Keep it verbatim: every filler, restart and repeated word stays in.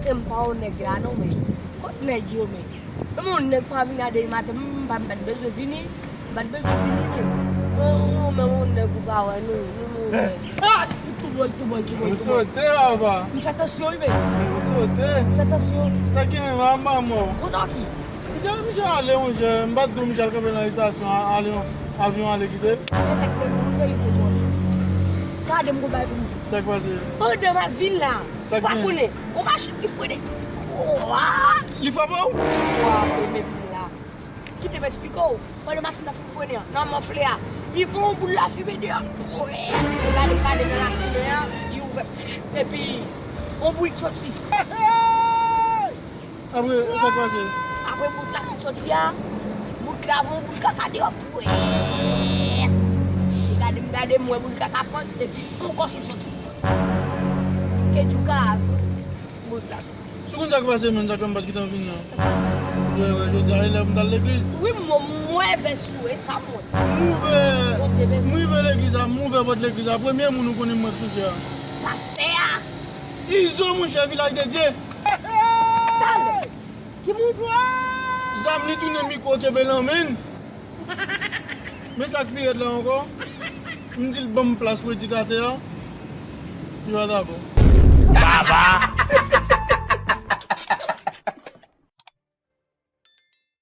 Se m pa yon nèg la non, men. Kot nèg yo, men? Menm yon nèg pa vini a demen maten, m pa, m pa t bezwen vini. M pa t bezwen vini, men. Oh, menm yon nèg ou pa wè, nou, nou, nou, men. Ah! Tou bòy, tou bòy, tou bòy, tou bòy. Ou sote, papa. M fè tansyon, wi, men. Ou sote. M fè tansyon. Sa gen, mama, mò. Kontan ki? Misye, misye ale, monchè. M pa t di w misye al kanpe nan estasyon, a-, ale, avyon ale kite. Se sa k te pou verite twò cho. Gade m gon bagay pou m di. Sa k pase? Pandan m ap vin la, ou pa konnen, gon machin ki frennen. Kwa? Li frape w? Frape menm la. Kite m eksplike w. Pandan machin nan fin frennen an, nan mòfle a, li voye yon boul lafimen deyò. Gade, gade nan lafimen an, li ouvè. Epi, yon bri k soti. Apre, sa k pase? Apre bout la fin soti a, bout la voye yon boul kaka deyò. Pwè! Gade m, gade m, wè boul kaka fon, epi yon kòch soti. Ke djouka a, bout la soti. Si w konn sa k pase, menm sa k fè m pa t gentan vini an. Wè, wè, jodi a, e lè m t al legliz. Wi, m, m wè vè sou, e sa m wè. M ouvè, m rive legliz la, m ouvè pòt legliz la, premye moun ou konnen m wè k sou chè a. Pastè a. Izo, monchè, Vilaj de Dye. Talè. Ki moun? Zam li tounen mikwo kenbe nan men l. Men sa k pi rèd la ankò, m di l ban m plas predikatè a. Li pa dakò. Baba!